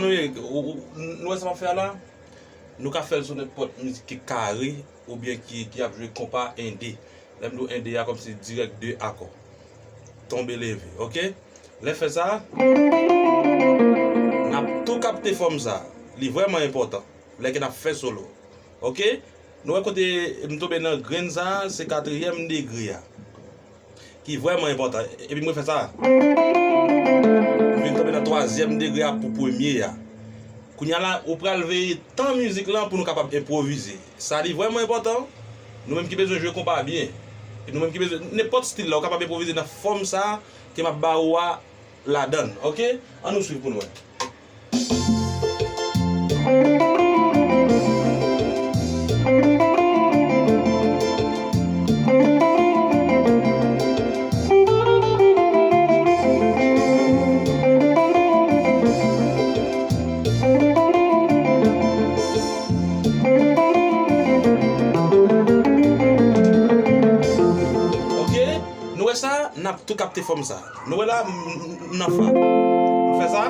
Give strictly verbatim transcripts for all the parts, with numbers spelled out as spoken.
Nou ye, ou, ou, nou wè sa m ap fè a la? Nou ka fè l sou nenpòt mizik ki kare oubyen ki, ki ap jwe konpa ende. Lè m di w ende a, kòmsi dirèk de akò. Tonbe leve, oke? Lè fè sa, n ap tou kapte fòm sa. Li vrèman enpòtan lè ke n ap fè solo. Oke? Nou wè kote m tonbe nan grenn sa, se katriyèm degre a. Ki vrèman enpòtan. Epi mwen fè sa. M vin tonbe nan twazyèm degre a pou premye a. Kounye a la, ou pral veye tan mizik lan pou nou kapab enpwovize. Sa li vrèman enpòtan. Nou menm ki bezwen jwe konpa byen. E nou menm ki bezwen, nenpòt stil la, ou kapab enpwovize nan fòm sa ke m ap ba ou a ladan l, oke? Ann nou swiv pou n wè. Oke? Nou wè sa, n ap tou kapte fòm sa. Nou wè la, m, m, m nan fa. M fè sa.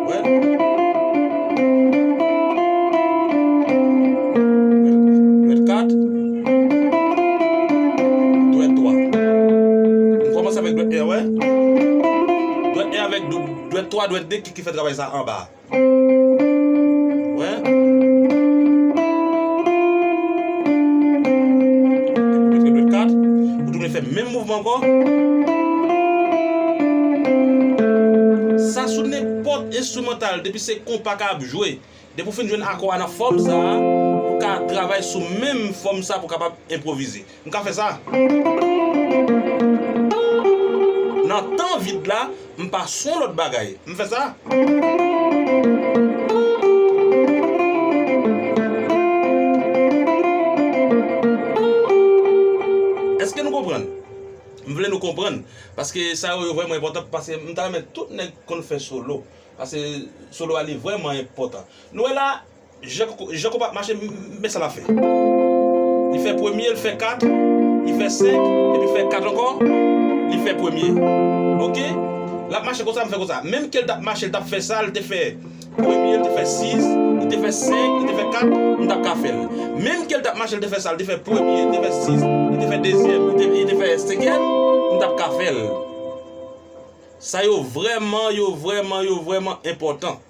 Wè. Dwèt kat. Dwèt twa. M kòmanse avèk dwèt E, wè. Dwèt E avèk dwèt twa, dwèt de ki, ki fè travay sa anba. Wè. Epi mete dwèt kat. Ou tounen fè menm mouvman ankò. Sa sou nenpòt enstrimantal, depi se konpa k ap jwe. Depi w fin jwenn akò a nan fòm sa, ou ka travay sou menm fòm sa pou w kapab enpwovize. M ka fè sa. Nan tan vid la, m pa sou yon lòt bagay. M fè sa. Èske nou konprann? M vle nou konprann. Paske sa yo, yo vrèman enpòtan. Paske m ta renmen tout nèg konn fè solo. Paske solo a li vrèman enpòtan. Nou wè la, Jan ko-, jan konpa ap mache, m, men sa l ap fè. Li fè premye, li fè kat, li fè senk, epi fè kat ankò, li fè premye. Oke? L ap mache konsa, m fè konsa. Menm ke l t ap mache, l t ap fè sa, l te fè premye, l te fè sis, li te fè senk, li te fè kat, m t ap ka fè l. Menm ke l t ap mache, l te fè sa, l te fè premye, li te fè sis, li te fè dezyèm, li te, li te fè senkyèm, m t ap ka fè l. Sa yo vrèman, yo vrèman, yo vrèman enpòtan.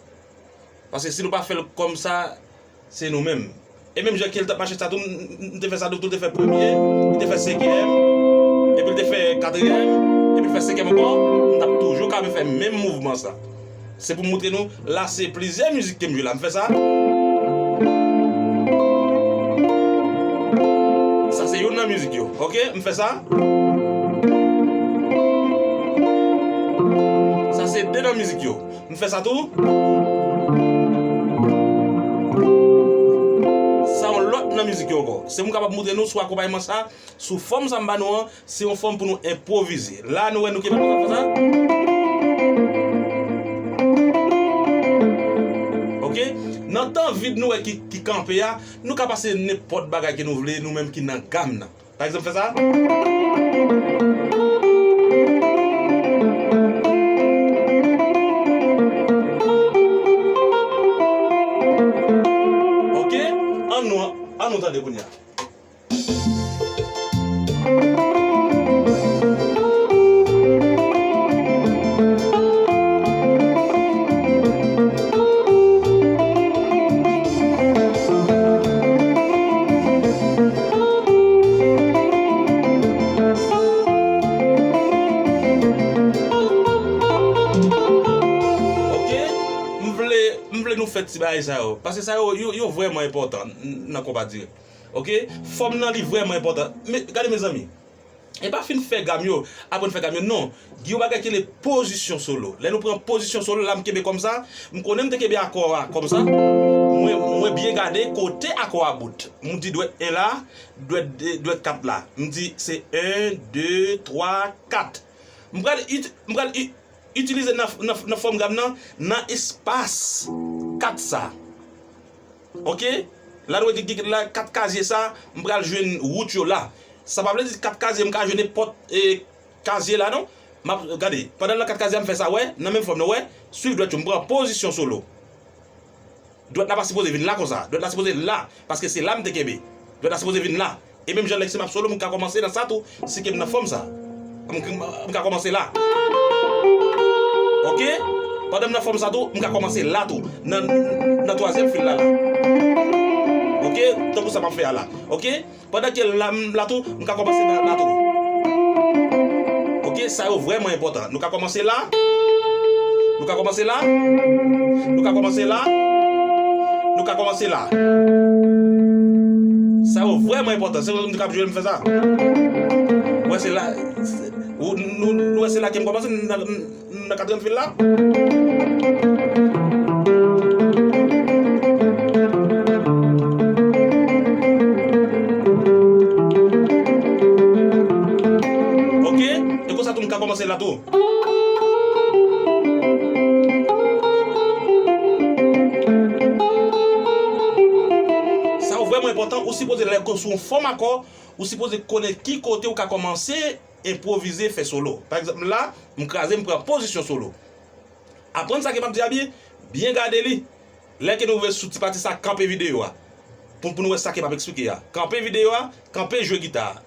Paske si nou pa fè l kòm sa, se nou menm. E menm jan ke l t ap mache sa tou, m, m, m te fè sa tou, tou te fè premye, li te fè senkyèm, epi l te fè katriyèm, epi l fè senkyèm ankò, m t ap toujou ka fè menm mouvman sa. Se pou m montre nou, la se plizyè mizik ke m jwe la. M fè sa. Sa se youn nan mizik yo. Oke, m fè sa. Sa se de nan mizik yo. M fè sa tou. Sa yon lòt nan mizik yo ankò. Se pou m kapab montre nou sou akonpayman sa, sou fòm sa m ba nou an, se yon fòm pou nou enpwovize. La, nou wè nou kenbe konsa, konsa. Oke? Nan tan vid nou wè ki, ki kanpe a, nou ka pase nenpòt bagay ke nou vle, nou menm ki nan gam nan. Pa egzanp, fè sa. Oke? Ann nou, ann nou tande kounye a. Oke, m vle, m vle nou fè ti bagay sa yo. Paske sa yo, yo, yo vrèman enpòtan n-, nan konpa dirèk. Oke? Fòm nan li vrèman enpòtan. Men, gade mezanmi. E pa fin fè gam yo, aprann fè gam yo, non. Gen yon bagay ki rele pozisyon solo. Lè nou pran pozisyon solo, la m kenbe kòm sa, m konnen m te kenbe akò a kòm sa. Mwen, mwen byen gade kote akò a bout. M di dwèt en la, dwèt de, dwèt kat la. M di se en, de, twa, kat. M pral it-, m pral i-, itilize nan, nan, nan fòm gam nan, nan espas kat sa. Oke? La nou wè gen, gen la kat kazye sa, m pral jwenn wout yo la. Sa pa vle di kat kazye m ka jwe nenpòt, e, kazye la non. M ap, gade, pandan nan kat kazi a m fè sa, wè, nan menm fòm nan, wè, swiv dwèt yo, m pran pozisyon solo. Dwèt la pa sipoze vin la konsa. Dwèt la sipoze la, paske se la m te kenbe. Dwèt la sipoze vin la. E menm jan lè si m ap solo, m ka kòmanse nan sa tou, si ke m nan fòm sa. M, m, m ka kòmanse la. Oke? Pandan m nan fòm sa tou, m ka kòmanse la tou. Nan, nan twazyèm fil la, la. Oke? Tankou sa m ap fè a la. Oke? Pandan ke la, m la tou, m ka kòmanse nan la tou. Oke, sa yo vrèman enpòtan. Nou ka kòmanse la. Nou ka kòmanse la. Nou ka kòmanse la. Nou ka kòmanse la. Sa yo vrèman enpòtan. Se nou k ap jwe m fè sa. Ou wè se la, se, ou, nou, nou wè se la ke m kòmanse nan, nan katriyèm fil la. Oke, e konsa tou m ka kòmanse la tou. Sa yo vrèman enpòtan, ou sipoze lè w sou yon fòm akò, ou sipoze konnen ki kote ou ka kòmanse enpwovize, fè solo. Pa egzanp, la, m kraze, m pran pozisyon solo. Aprann sa ke m ap di a byen, byen gade li. Lè ke nou rive sou ti pati sa, kanpe videyo a. Pou, pou nou wè sa ke m ap eksplike a. Kanpe videyo a, kanpe jwe gita a.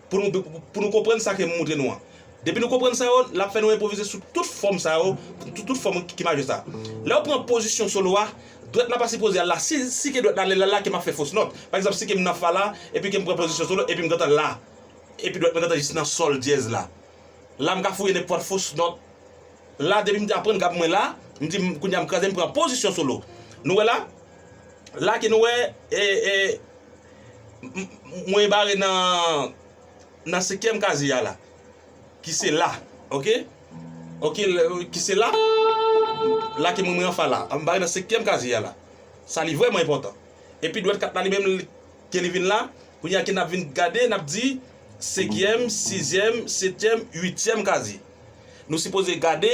Pou nou, pou nou konprann sa ke m montre nou an. Depi nou konprann sa yo, l ap fè nou enpwovize sou tout fòm sa yo, tout, tout fòm ki, ki maje sa. Lè w pran pozisyon solo a, dwèt la pa sipoze al la. Si, si ke dwèt la ale la, la ke m ap fè fos nòt. Pa egzanp, si ke m nan fa la, epi ke m pran pozisyon solo, epi m gentan la. Epi dwèt mwen gentan jis nan sòl dyèz la. La, m ka fouye nenpòt fos nòt. La, depi m te aprann gab mwen la, m di, m, kounye a m kraze, m pran pozisyon solo. Nou wè la? La ke nou wè, e, e, m, m, mwen bare nan, nan senkyèm kazi a la. Ki se la. Oke? Oke, l, ki se la. La ke mwen, mwen anfa la. M bare nan senkyèm kazi a la. Sa li vrèman enpòtan. Epi dwèt kat la li menm, li, ke li vin la, kounye a ke n ap vin gade, n ap di senkyèm, sizyèm, setyèm, uityèm kazi. Nou sipoze gade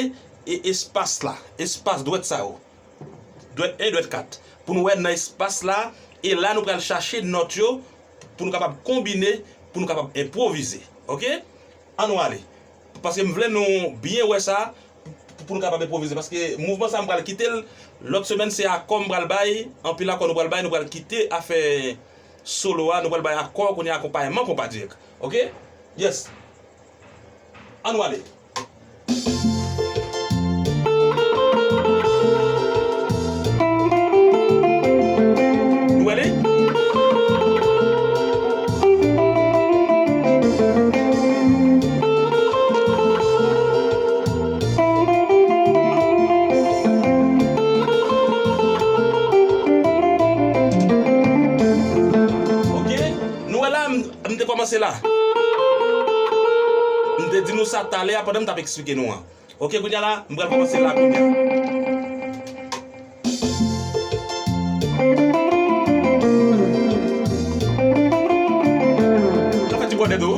e espas la, espas dwèt sa yo. Dwèt en, dwèt kat. Pou nou wè nan espas la, e la nou pral chache nòt yo, pou nou kapab konbine, pou nou kapab enpwovize. Oke? Ann nou ale. Paske m vle nou byen wè sa, pou, pou nou kapab enpwovize. Paske mouvman sa m pral kite l, lòt semèn se akò m pral bay, anpil akò nou pral bay, nou pral kite afè solo a, nou pral bay akò, kounye a akonpayman konpa dirèk. Oke? Yes. Ann nou ale. Nou wè li? Oke, nou wè la, m, m te kòmanse la. M te di nou sa talè a pandan m t ap eksplike nou an. Oke, kounye a la, m pral kòmanse la kounye a. N ap fè ti bòdè tou.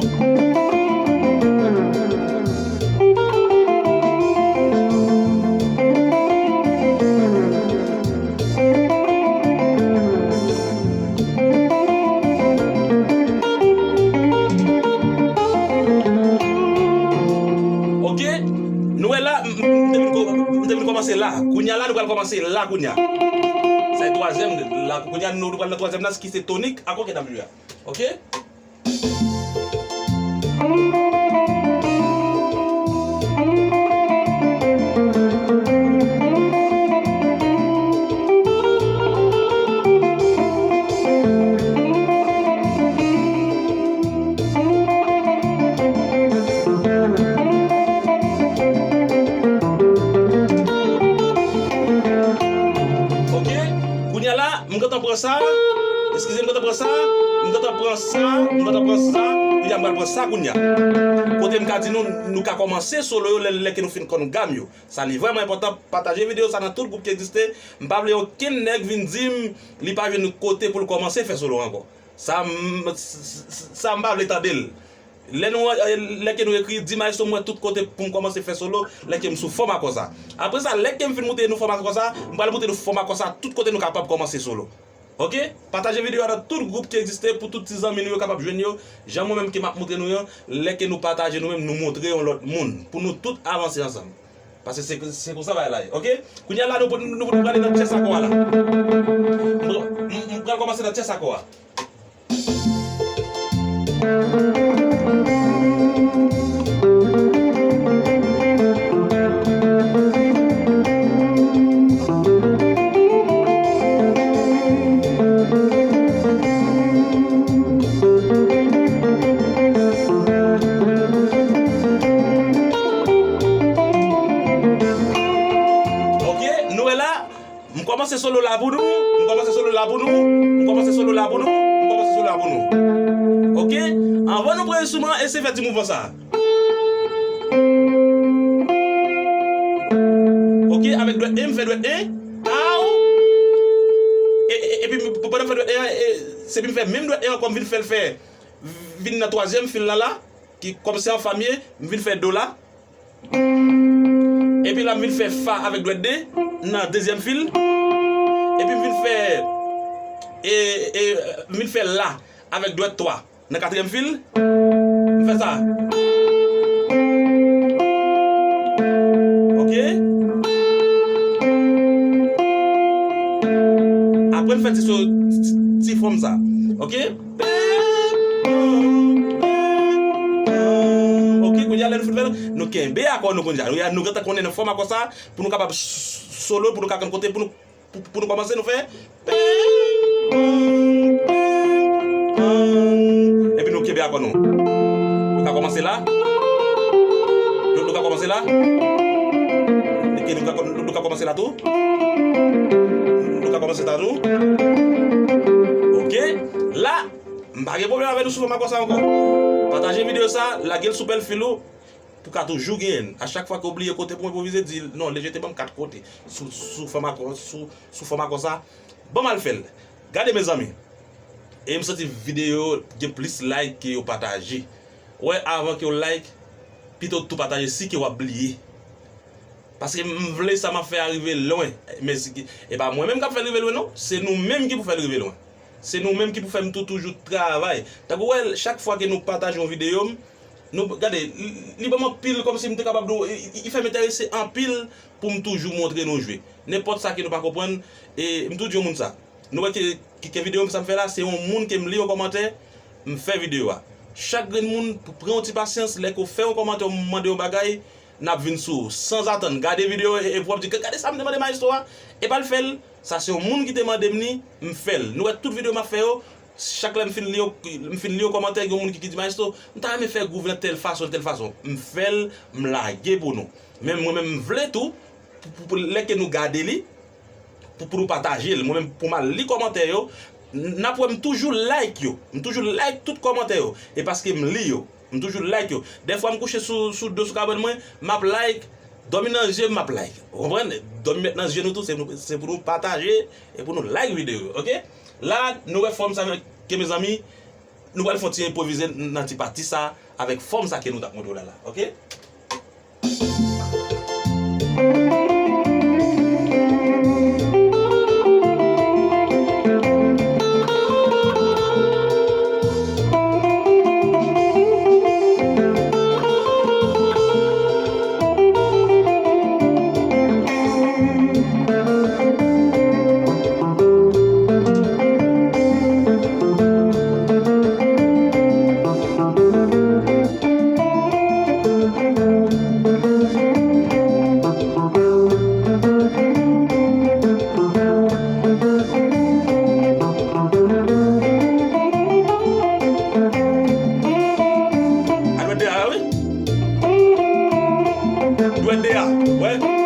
Oke, nou wè la, m, m, m te vin ko-, m te vin kòmanse la. Kounye a la, nou pral kòmanse la, kounye a. Sa e twazyèm la, kounye a, nou, nou pral nan twazyèm la, ki se tonik, akò ke n ap jwe a. Oke? Oke, kounye a la, m gentan pran sa, eskize, m gentan pran sa, m gentan pran sa, m gentan pran sa, kounye a m pral pran sa kounye a. Kote m ka di nou, nou ka kòmanse solo yo lè, lè ke nou fin konn gam yo. Sa li vrèman enpòtan, pataje videyo sa nan tout gwoup ki egziste. M pa vle okenn nèg vin di m li pa jwenn kote pou l kòmanse fè solo ankò. Sa m, s-, s-, sa m pa vle tande l. Lè nou, eh, lè ke nou ekri, di maestro m wè tout kote pou m kòmanse fè solo, lè ke m sou fòm akò sa. Apre sa, lè ke m fin moute nou fòm akò sa, m pral moute nou fòm akò sa tout kote nou kapab kòmanse solo. Ok? Pataje videyo a nan tout gwoup ki egziste pou tout ti zanmi nou yo kapab jwenn yo. Jan mwen menm ke m ap montre nou yo, lè ke nou pataje nou menm, nou montre yon lòt moun. Pou nou tout avanse ansanm. Paske se, se konsa bagay la ye. Ok? Kounye a la, nou, nou, nou prale nan chest akò a la. M, m, m pral kòmanse nan chest akò a. Ok, nou wè la. M kòmanse solo la pou nou, m kòmanse solo la pou nou, m kòmanse solo la pou nou, m kòmanse solo la pou nou. Ok? Anvan nou pran enstriman an, eseye fè ti mouvman sa. Ok, avèk dwèt en, m fè dwèt en. Aw. E, e, epi m, pandan m fè dwèt en an, e, se epi m fè menm dwèt en an ankò, m vin fè l fè, vin nan twazyèm fil la la, ki kòm se an fa m ye, m vin fè do la. Epi la, m vin fè fa avèk dwèt de nan dezyèm fil. Epi m vin fè, e, e, m vin fè la avèk dwèt twa nan katriyèm fil. M fè sa. Ok. Apre, m fè ti so, ti, ti fòm sa. Ok. Ok, kounye a lè nou fin fè l, nou kenbe akò nou kounye a. Nou, nou gentan konnen nan fòm akò sa, pou nou kapab s-, solo, pou nou ka konn kote, pou nou, pou, pou nou kòmanse, nou fè. Epi nou kenbe akò nou. Nou ka kòmanse la. Nou, nou ka kòmanse la. Ok, nou ka, nou, nou ka kòmanse la tou. Nou ka kòmanse la tou. Ok. La, M pa gen pwoblèm avè nou sou fòm akò sa ankò. Pataje videyo sa, lage l sou pèl fil ou, pou ka toujou genyen l. A chak fwa ke w bliye kote pou enpwovize, di, "Non, Leje te ban m kat kote sou, sou fòm akò, sou, sou fòm akò sa." Ban m al fè l. Gade, mezanmi. E m santi videyo gen plis like ke yo pataje. Wè, avan ke w like, pito w tou pataje si ke w ap bliye. Paske m vle sa m ap fè a rive lwen. Men si, e pa mwen menm k ap fè l rive lwen non. Se nou menm ki pou fè l rive lwen. Se nou menm ki pou fè m tou toujou travay. Tankou w wè, chak fwa ke nou pataje yon videyo, m, nou, gade, li, li ban m anpil, kòmsi m te kapab di w, li, li fè m enterese anpil pou m toujou montre nou jwe. Nenpòt sa ke nou pa konprann, e m tou di yon moun sa. Nou wè ke, ke, ke videyo m sa m fè la, se yon moun ke m li yon kòmantè, m fè videyo a. Chak grenn moun, p-, pran yon ti pasyans, lè ke w fè yon kòmantè, w mande yon bagay, n ap vin sou ou. Sanzatann, gade videyo e, epi w ap di, "Gade sa m te mande Maestro a, epa l fè l." Sa se yon moun ki te mande m li, m fè l. Nou wè tout videyo m ap fè yo, chak lè m fin li yo, m fin li yon kòmantè, gen yon moun ki, ki di, "Maestro, m ta renmen fè gwouv nan tèl fason, tèl fason." M fè l, m lage pou nou. Men mwen menm, m vle tou, pou, pou, pou lè ke nou gade li, pou, pou nou pataje l. Mwen menm, pou m al li kòmantè yo, n ap wè m toujou like yo. M toujou like tout kòmantè yo. E paske m li yo. M toujou like yo. Dèfwa m kouche sou, sou do sou kabann mwen, m ap like. Dòmi nan je, m ap like. Ou konprann? Dòmi mèt nan je nou tou, se, se pou nou pataje e pou nou like videyo yo, ok? La, nou wè fòm sa ke mezanmi, nou pral fè yon ti enpwovize nan ti pati sa avèk fòm sa ke nou t ap montre w la la, ok? A dwèt de a, wi. Dwèt de a, wè.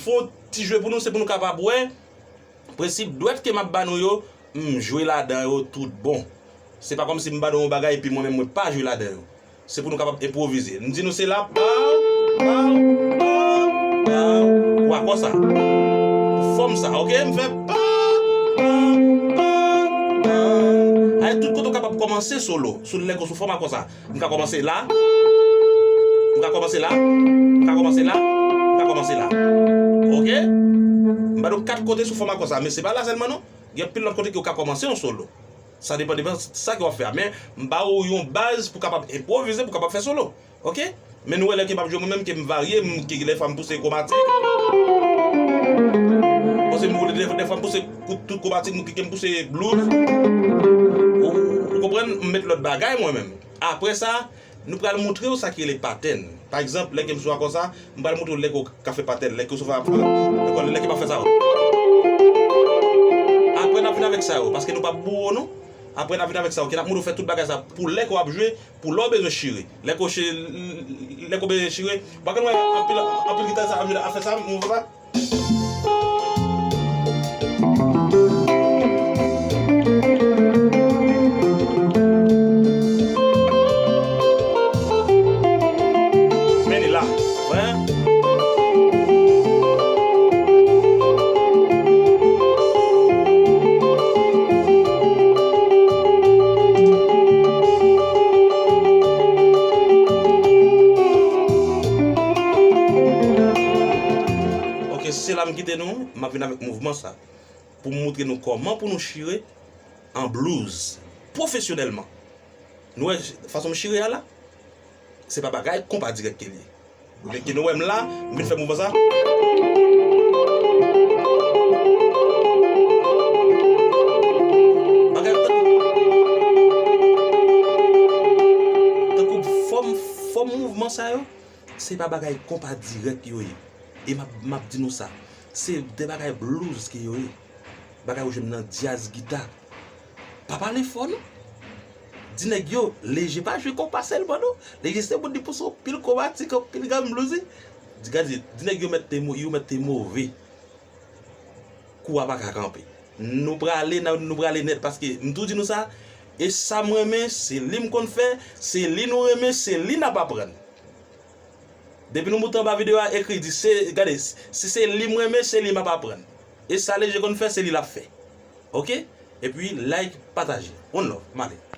fè yon ti jwe pou nou, se pou nou kapab wè prensip dwèt ke m ap ba nou yo, m jwe ladan yo tout bon. Se pa kòmsi m ba nou yon bagay epi mwen menm mwen pa jwe ladan yo. Se pou nou kapab enpwovize. M di nou se la, pa, pa, pa, pa, pou akò sa. Pou fòm sa, oke? M fè pa, pa, pa, pa. Ay, tout kote w kapab kòmanse solo, sou lèg ou sou fòm akò sa. M ka kòmanse la. M ka kòmanse la. M ka kòmanse la. M ka kòmanse la. Oke? M ba nou kat kote sou fòm akò sa, men se pa la sèlman non. Gen anpil lòt kote ke w ka kòmanse yon solo. Sa depann de sa ke w ap fè a. Men, m ba ou yon baz pou kapab enpwovize, pou kapab fè solo. Oke? Men nou wè lè ke m ap jwe mwen menm, ke m varye, m, ke dèfwa m pouse kwomatik. Paske m, dèfwa, dèfwa m pouse kou-, tout kwomatik, m, ke m pouse blues. Ou, ou konprann? M met lòt bagay mwen menm. Apre sa, nou pral montre w sa ki rele patèn. Pa egzanp, lè ke m sou akò sa, m pral montre w lè ke w ka fè patèn, lè ke w sou fè, lè ke w ap fè sa yo. Apre n ap vin avèk sa yo, paske nou p ap boure w non. Apre n ap vin avèk sa yo, ke n ap montre w fè tout bagay sa pou lè ke w ap jwe, pou lè w bezwen chire. Lè ke w che-, lè ke w bezwen chire, w pa konn wè anpil, anpil gita sa ap jwe, ap fè sa, mouvman sa. Men li la, wè. Ok, se la m kite nou, m ap vin avèk mouvman sa pou m montre nou kòman pou nou chire an blues pwofesyonèlman. Nou wè fason m chire a la? Se pa bagay konpa dirèk ke l ye. Men ke nou wè m la, m vin fè mouvman sa. Bagay tankou, tankou fòm, fòm mouvman sa yo, se pa bagay konpa dirèk yo ye. E m ap, m ap di nou sa, se de bagay blues ke yo ye. Bagay ou jwenn nan djaz gita. Pa pale fò non. Di nèg yo, Leje pa jwe konpa sèlman non. Leje se moun li pouse anpil kwomatik, anpil gam blues wi. Di, gade, di nèg yo mèt te mo-, yo mèt te move. Kou a pa ka kanpe. Nou prale, n-, nou prale nèt paske m tou di nou sa. E sa m renmen, se li m konn fè, se li nou renmen, se li n ap aprann. Depi nou moute anba videyo a, ekri, di se, gade, si se li m renmen, se li m ap aprann. E sa Leje konn fè, se li l ap fè. Oke? Epi like, pataje. One love, m ale.